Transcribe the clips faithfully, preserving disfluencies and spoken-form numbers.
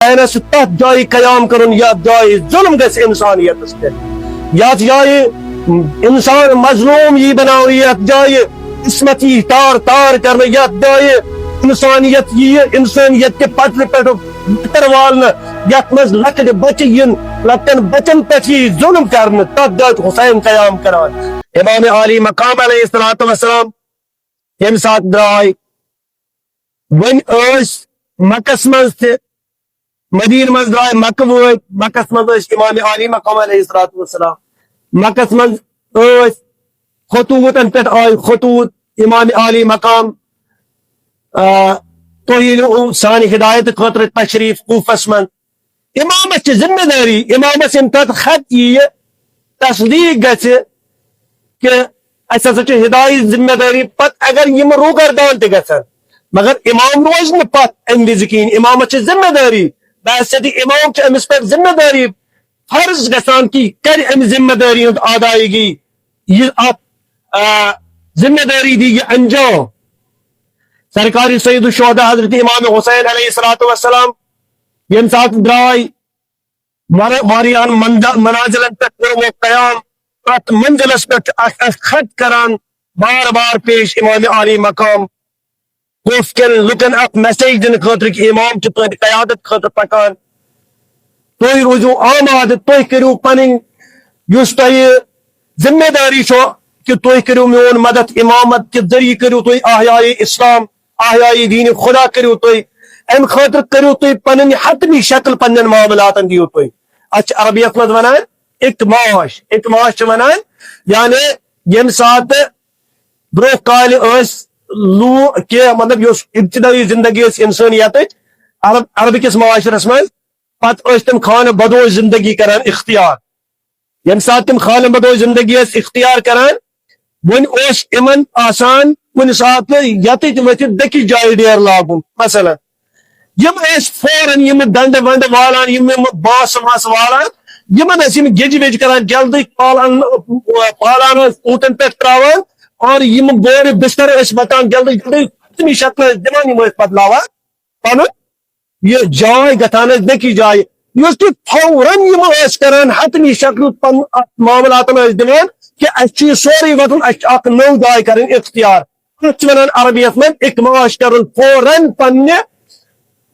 حسینس چھُ تتھ جایہِ قیام کرُن، یتھ جایہِ ظلم گژھِ انسانیتس پٮ۪ٹھ، یتھ جایہِ انسان مظلوم یی بناونہٕ، یتھ جایہِ عصمت یی تار تار کرنہٕ، یتھ جایہِ انسانیت یی انسانیت کہِ پٹرِ پٮ۪ٹھ بہتر والنہٕ، یتھ منٛز لۄکٕٹۍ بچہِ یِن، لۄکٹٮ۪ن بچن پٮ۪ٹھ یی ظلم کرنہٕ، تتھ جایہِ چھُ حسین قیام کران۔ امام عالی مقام علیہ الصلوۃ والسلام ییٚمہِ ساتہٕ درٛاے، وۄنۍ ٲسۍ مکس منٛز تہِ، مدینہٕ منٛز درٛاے، مکہٕ وٲتۍ، مکس منٛز ٲسۍ امام عالی مقام علیہ الصلوۃ والسلام، مکس منٛز ٲسۍ، خطوٗطن پٮ۪ٹھ آے خطوٗط، امام عالی مقام، آ، تُہۍ یِیِو سانہِ ہدایت خٲطرٕ تشریف کوفس منٛز۔ امامس چھِ ذمہ دٲری، امامس ییٚمہِ ساتہٕ خط یِیہِ، تصدیق گژھِ کہ اسہِ ہسا چھِ ہدایت ذمہ دٲری، پتہٕ اگر یِم روگردان تہِ گژھن، مگر امام روزِ نہٕ پتھ امہِ وِزِ کِہیٖنۍ۔ امامس چھِ ذمہ دٲری، بحیثیت امام چھِ أمِس پٮ۪ٹھ ذمہ دٲری فرض گژھان کہ یہِ کرِ امہِ ذمہ دٲری ہٕنٛز ادائیگی، یہِ اتھ، آ، ذمہ دٲری دی یہِ انجام۔ سرکار سید الشہداء حضرت امام حسین علیہ الصلوۃ والسلام ییٚمہِ ساتہٕ درٛاے، وار-، واریاہن منز-، منازلن پٮ۪ٹھ کوٚر یِمو قیام، پرٛٮ۪تھ منزلس پٮ۪ٹھ چھُ اکھ اکھ خط کران، بار بار پیش امام عالی مقام، کوف کٮ۪ن لُکن اکھ میسیج دِنہٕ خٲطرٕ کہ امام چھُ تُہنٛدِ قیادت خٲطرٕ پکان، تُہۍ روٗزِو آمادٕ، تُہۍ کٔرِو پنٕنۍ یُس تۄہہِ ذمہ دٲری چھو کہ تُہۍ کٔرِو میون مدد، امامت کہِ ذٔریعہٕ کٔرِو تُہۍ احیاء اسلام، احیاء دین خدا کٔرِو تُہۍ، امہِ خٲطرٕ کٔرِو تُہۍ پنٕنۍ حتمی شکل پننٮ۪ن معاملاتن دِیِو تُہۍ۔ اتھ چھِ عربیت منٛز ونان اکماش۔ اکماش چھِ ونان یعنی ییٚمہِ ساتہٕ برونٛہہ کالہِ ٲسۍ لوٗ-، کینٛہہ مطلب یۄس ابتدٲیی زندگی ٲس انسٲنیتٕچ عرب، عربہٕ کِس معاشرس منٛز، پتہٕ ٲسۍ تِم خانہٕ بدوش زندگی کران اختیار۔ ییٚمہِ ساتہٕ تِم خانہٕ بدوش زندگی ٲسۍ اختیار کران، وۄنۍ اوس یِمن آسان کُنہِ ساتہٕ یتٕتۍ ؤتھِتھ بیٚکِس جایہِ ڈیرٕ لاگُن۔ مثلاً، یِم ٲسۍ فوراً یِم ڈنڈٕ ونڈٕ والان، یِم یِم بانسہٕ وانسہٕ والان، یِمن ٲسۍ یِم گیٚجہِ ویٚجہِ کران، جلدی پالان، پالان ٲسۍ اوٗنٹن پٮ۪ٹھ تراوان، اور یِم بورِ بستر ٲسۍ وَٹان، جلدی جلدی حتمی شکل ٲسۍ دِوان، یِم ٲسۍ بدلاوان پنُن یہِ جاے گژھان ٲسۍ بیٚکِس جایہِ۔ یُس تہِ فوراً یِم ٲسۍ کران، حتمی شکل پنُن اتھ معاملاتن ٲسۍ دِوان کہ اسہِ چھُ یہِ سورُے وَٹُن، اسہِ چھِ اکھ نٔو جاے کرٕنۍ اختیار۔ اتھ چھِ ونان عربیت منٛز اکماش کرُن، فوراً پننہِ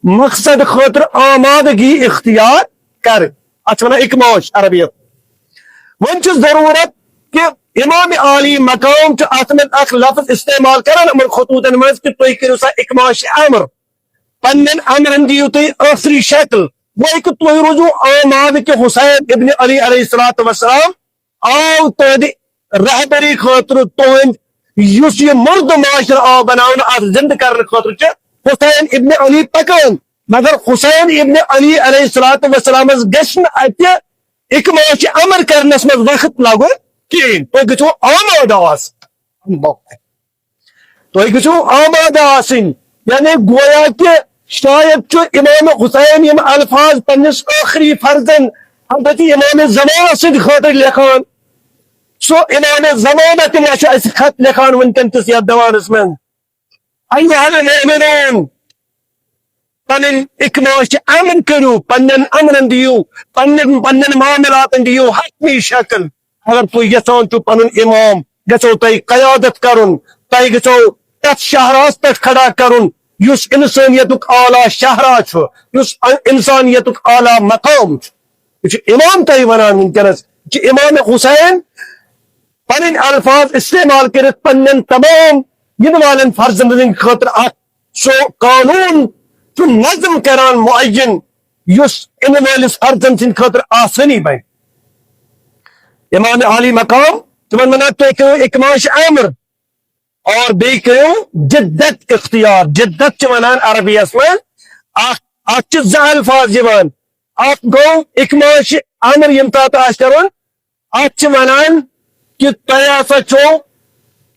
مقصد خٲطرٕ آمادگی اختیار کرٕنۍ۔ اتھ چھِ ونان اکماش عربیت۔ وۄنۍ چھِ ضروٗرت کہ امام عالی مقام چھُ اتھ منٛز اکھ لفظ استعمال کران یِمن خطوطن منٛز کہ تُہۍ کٔرِو سا اکماش امر، پننٮ۪ن امرن دِیِو تُہۍ ٲخری شکل۔ گوٚو کہ تُہۍ روٗزِو آمادٕ کہ حسین ابن علی علیہ الصلوۃ والسلام آو تُہنٛدِ رہبری خٲطرٕ، تُہنٛد یُس یہِ مُردٕ معاشرٕ آو بناونہٕ، اتھ زندٕ کرنہٕ خٲطرٕ چھُ حسین ابن علی پکان۔ مگر حسین ابن علی علیہ الصلوۃ والسلامس گژھِ نہٕ اتہِ اکماش امر کرنس منٛز وقت لگُن کِہیٖنۍ۔ تُہۍ گٔژھِو آمادٕ آسٕنۍ۔ تُہۍ گٔژھِو آمادٕ آسٕنۍ۔ یعنی گویا کہ شاید چھُ امام حسین یِم الفاظ پننِس ٲخری فرزند حضرت امام زمانس سٕنٛدِ خٲطرٕ لیکھان۔ سُہ امام زمانہ تہِ ما چھُ اسہِ خط لیکھان وٕنکیٚن کِس یتھ زمانس منٛز؟ ایھا المؤمنون، پنٕنۍ اکماش امر کٔرِو، پننٮ۪ن امرن دِیِو، پننٮ۪ن، پننٮ۪ن معاملاتن دِیِو حتمی شکل۔ اگر تُہۍ یژھان چھِو پنُن امام گژھو تۄہہِ قیادت کرُن، تۄہہِ گژھو تتھ شاہراہس پٮ۪ٹھ کھڑا کرُن یُس انسٲنیتُک اعلیٰ شاہراہ چھُ، یُس انسانیتُک اعلیٰ مقام چھُ۔ یہِ چھُ امام تۄہہِ ونان وٕنکیٚنس، یہِ چھُ امام حسین پنٕنۍ الفاظ استعمال کٔرِتھ پننٮ۪ن تمام یِنہٕ والٮ۪ن فرزندن ہٕنٛدِ خٲطرٕ اکھ سُہ قانون تہٕ نظم کران معین یُس یِنہٕ وٲلِس فرزند سٕنٛدِ خٲطرٕ آسٲنی بنہِ۔ امام عالی مقام تِمن ونان تُہۍ کٔرِو اکماش امر اور بیٚیہِ کٔرِو جدت اختیار۔ جدت چھِ ونان عربی یس منٛز اکھ، اتھ چھِ زٕ الفاظ یِوان۔ اکھ گوٚو اکماش امر ییٚمہِ ساتہٕ آسہِ کرُن، اتھ چھِ ونان کہِ تۄہہِ ہسا چھو،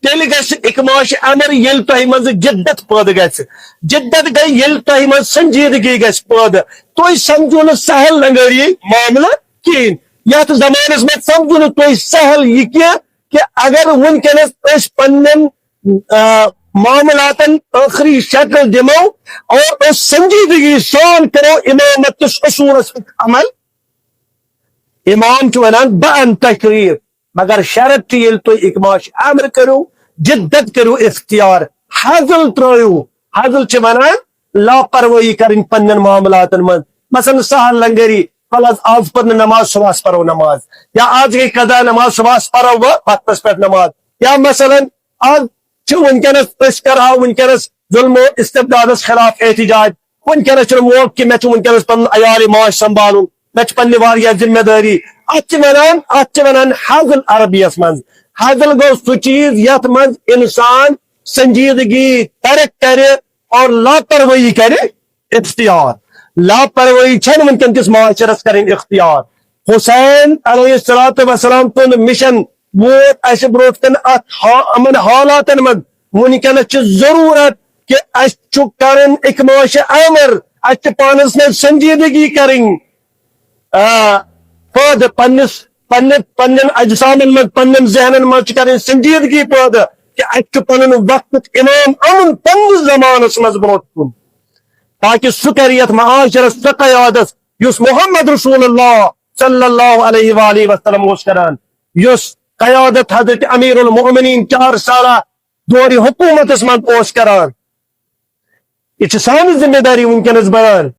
تیٚلہِ گژھِ اکماش امر ییٚلہِ تۄہہِ منٛز جدت پٲدٕ گژھِ۔ جدت گٔے ییٚلہِ تۄہہِ منٛز سنجیدگی گژھِ پٲدٕ۔ تُہۍ سمجھو نہٕ سہل لنگٲری معاملہٕ کِہینۍ۔ یتھ زمانس منٛز سمجھو نہٕ تُہۍ سہل یہِ کینٛہہ کہِ اگر وٕنکیٚنس أسۍ پننٮ۪ن، آ، معاملاتن ٲخری شکل دِمو اور أسۍ سنجیدگی سان کرو امامت کِس اصوٗلس پٮ۪ٹھ عمل۔ امام چھُ ونان، بہٕ انہٕ تشریف، مگر شرط چھُ، ییٚلہِ تُہۍ اکماش امر کٔرِو، جدت کٔرِو اختیار، ہزل ترٲیِو۔ ہزل چھِ ونان لاپروٲہی کرٕنۍ پننٮ۪ن معاملاتن منٛز۔ مثلاً سہل لنگری، ول حظ، آز پٔر نہٕ نماز، صبحس پرو نماز، یا آز گٔے قضا نماز، صبحس پرو وۄنۍ وقتس پٮ۪ٹھ نماز، یا مثلاً آز چھِ وٕنکیٚنَس، أسۍ کَرہاو وٕنکیٚنَس ظُلم و استبدادَس خلاف احتجاج۔ وٕنکیٚنَس چھُنہٕ موقع کہِ مےٚ چھُ وٕنکیٚنَس پَنُن عیال ماج سنبھالُن، مےٚ چھِ پننہِ واریاہ ذمہ دٲری۔ اَتھ چھِ وَنان، اَتھ چھِ وَنان ہزل عربیَس منٛز۔ ہزل گوٚو سُہ چیٖز یَتھ منٛز اِنسان سنجیدگی ترک کرِ اور لاپروٲہی کرِ اختیار۔ لاپروٲہی چھَنہٕ وٕنکیٚن کِس معاشرَس کرٕنۍ اختیار۔ حسین علیہ الصلوۃ والسلام تُہُنٛد مِشن ووت اَسہِ برونٛٹھ کَنہِ اَتھ حا-، یِمَن حالاتَن منٛز۔ وٕنکیٚنَس چھِ ضروٗرت کہِ اَسہِ چھُ کَرُن اکماش امر، اَسہِ چھِ پانَس منٛز سنجیدگی کَرٕنۍ، آ، پٲدٕ پننِس، پننہِ، پننٮ۪ن اجسامَن منٛز، پننٮ۪ن ذہنَن منٛز چھِ کَرٕنۍ سنجیدگی پٲدٕ کہِ اَسہِ چھُ پَنُن وقتُک امام اَنُن پننِس زمانَس منٛز برونٛٹھ کُن، تاکہِ سُہ کَرِ یَتھ معاشرَس سۄ قیادت یُس محمد رسول اللہ صلی اللہ علیہ وآلہ وسلم اوس کران، یُس قیادت حضرت امیر المؤمنین چار سالہ دورِ حکومتس منٛز اوس کران۔ یہِ چھِ سانہِ ذمہ دٲری وٕنکیٚنس بنان۔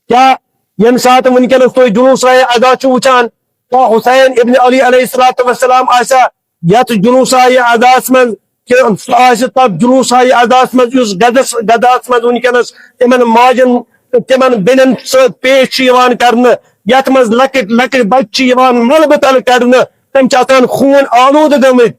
کیا ییٚمہِ ساتہٕ وٕنکیٚنس تُہۍ جلوسایہِ عزا چھِو وٕچھان، کیا حسین ابن علی علیہ الصلوۃ والسلام آسیا یتھ جلوسایہِ عزاہس منٛز، کہِ سُہ آسہِ تتھ جلوسایہِ عزاہس منٛز یُس گدس، گداہس منٛز وٕنکیٚنس تِمن ماجن، تِمن بیٚنٮ۪ن سۭتۍ پیش چھِ یِوان کرنہٕ، یتھ منٛز لۄکٕٹۍ لۄکٕٹۍ بچہِ چھِ یِوان ملبہٕ تل کڑنہٕ، تِم چھِ آسان خوٗن آلوٗدٕ گٔمٕتۍ۔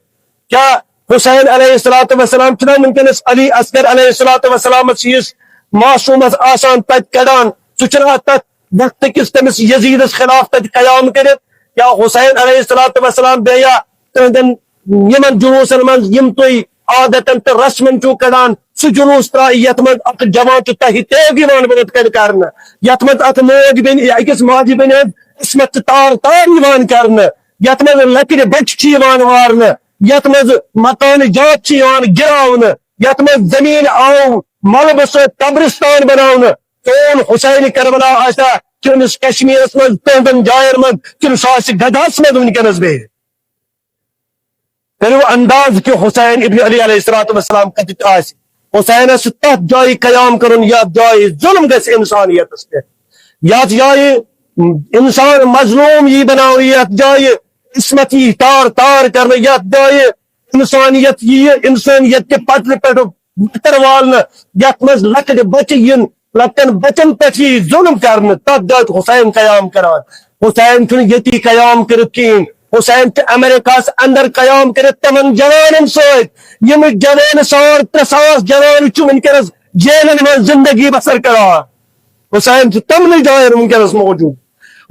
کیا حسین علیہ الصلوۃ والسلام چھُنہ وٕنکیٚنس علی اصغر علیہ الصلوۃ والسلامس ہِوِس معصومس آسان تتہِ کڑان؟ سُہ چھُنہ تتھ وقتہٕ کِس تٔمِس یزیدس خلاف تتہِ قیام کٔرِتھ؟ یا حسین علیہ الصلوۃ والسلام بیٚیہِ یا تُہنٛدٮ۪ن یِمن جلوسن منٛز یِم تُہۍ عادتن تہٕ رسمن چھِو کڑان، سُہ جلوس ترٛایہِ یتھ منٛز اکھ جوان چھُ تۄہہِ تیگ یِوان برونٛٹھ کنہِ کرنہٕ، یتھ منٛز اتھ مٲج بیٚنہِ یا أکِس ماجہِ بیٚنہِ ہٕنٛز عصمت چھِ تار تار یِوان کرنہٕ، یتھ منٛز لۄکٕٹۍ بچہِ چھِ یِوان وارنہٕ، یتھ منٛز مکانہٕ جات چھِ یِوان گراونہٕ، یتھ منٛز زٔمیٖن آو ملبہٕ سۭتۍ قبرستان بناونہٕ۔ چون حسین کربلا آسہِ ہا چٲنِس کشمیرس منٛز، تُہنٛدٮ۪ن جاین منٛز، کِنہٕ سُہ آسہِ گداہس منٛز وٕنکیٚنس بیٚیہِ؟ کٔرِو انداز کہِ حسین ابن علی علیہ الصلوۃ والسلام کتٮ۪تھ آسہِ۔ حسینس چھُ تتھ جایہِ قیام کرُن، یتھ جایہِ ظلم گژھِ انسانیتس پٮ۪ٹھ، یتھ جایہِ انسان مظلوم یی بناونہٕ، یتھ جایہِ عصمت یی تار تار کرنہٕ، یتھ جایہِ انسانیت یی، انسانیت کہِ پترِ پٮ۪ٹھ پتھر والنہٕ، یتھ منٛز لۄکٕٹۍ بچہِ یِن، لۄکٹٮ۪ن بچن پٮ۪ٹھ یی ظلم کرنہٕ، تتھ جایہِ چھُ حسین قیام کران۔ حسین چھُنہٕ ییٚتی قیام کٔرِتھ کِہیٖنۍ، حسین چھُ امریکہس اندر قیام کٔرِتھ تِمن جوانن سۭتۍ، یِم جوان ساڑ ترٛےٚ ساس جوان چھِ وٕنکیٚنس جیلن منٛز زندگی بسر کران۔ حسین چھُ تِمنٕے جاین وٕنکیٚنس موجود۔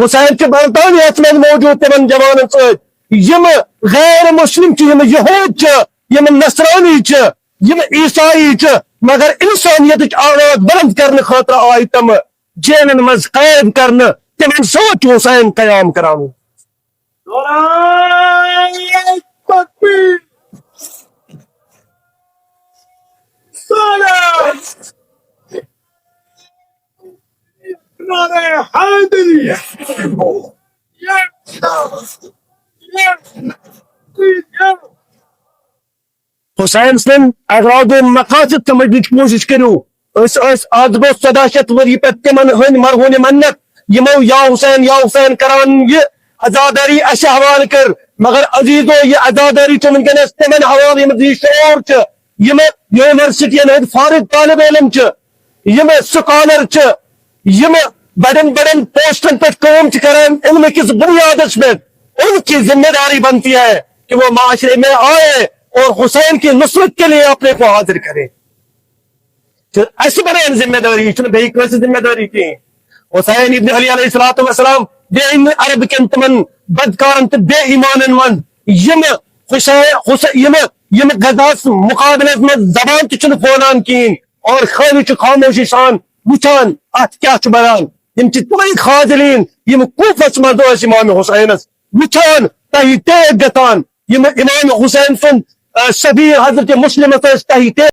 حسین چھُ برطانیہس منٛز موجود تِمن جوانن سۭتۍ، یِم غیر مسلم چھِ، یِم یہود چھِ، یِم نصرانی چھِ، یِم عیسائی چھِ، مگر انسانیتٕچ آواز بلند کرنہٕ خٲطرٕ آیہِ تِم جیلن منٛز قید کرنہٕ۔ تِمن سۭتۍ چھُ حسین قیام کران۔ نعرہ تکبیر! نعرہ، نعرہ حیدری! حسین سٕنٛدۍ اغراض و مقاصد سمجھنٕچ کوٗشِش کٔرِو۔ أسۍ ٲسۍ آز برٛونٛہہ ژۄداہ شیٚتھ ؤری پٮ۪ٹھ تِمن ہٕنٛدۍ مرہون منت، یِمو یا حسین یا حسین کران یہِ عزاداری اَسہِ حوالہٕ کٔر، مگر عزیزو، یہِ عزاداری چھِ وٕنکیٚنس تِمن حوالہٕ، یِم زِ شعور چھِ، یِم یونیورسٹین ہٕنٛدۍ فارغ طالب علم چھِ، یِم سکالر چھِ، یِم بڑن بڑن پوسٹن پٮ۪ٹھ کٲم چھِ کران علم کِس بنیادس پٮ۪ٹھ، ان کی ذمہ داری بنتی ہے کہ وہ معاشرے میں آئے اور حسین کی نصرت کے لیے اپنے کو حاضر کرے۔ تہٕ اَسہِ بنٲوِن ذمہ دٲری، یہِ چھُنہٕ بیٚیہِ کٲنٛسہِ ذمہ دٲری کِہیٖنۍ۔ حسین ابن علی علیہ الصلوۃ والسلام بیٚیہِ نہٕ عرب کٮ۪ن تِمن بدکارن تہٕ بے ایمانن منٛز، یِم حسین، حسین، یِم، یِم غزاہس مقابلس منٛز زبان تہِ چھِنہٕ کھولان کِہیٖنۍ اور خٲلی چھِ خاموشی سان وٕچھان اتھ کیٛاہ چھُ بنان۔ یِم چھِ تِمے خاذلین، یِم کوفس منٛز ٲسۍ امام حسینس وٕچھان، تۄہہِ تیگ گژھان۔ یِم امام حسین سُنٛد، آ، سفیر حضرت مسلمس ٲسۍ تۄہہِ تیگ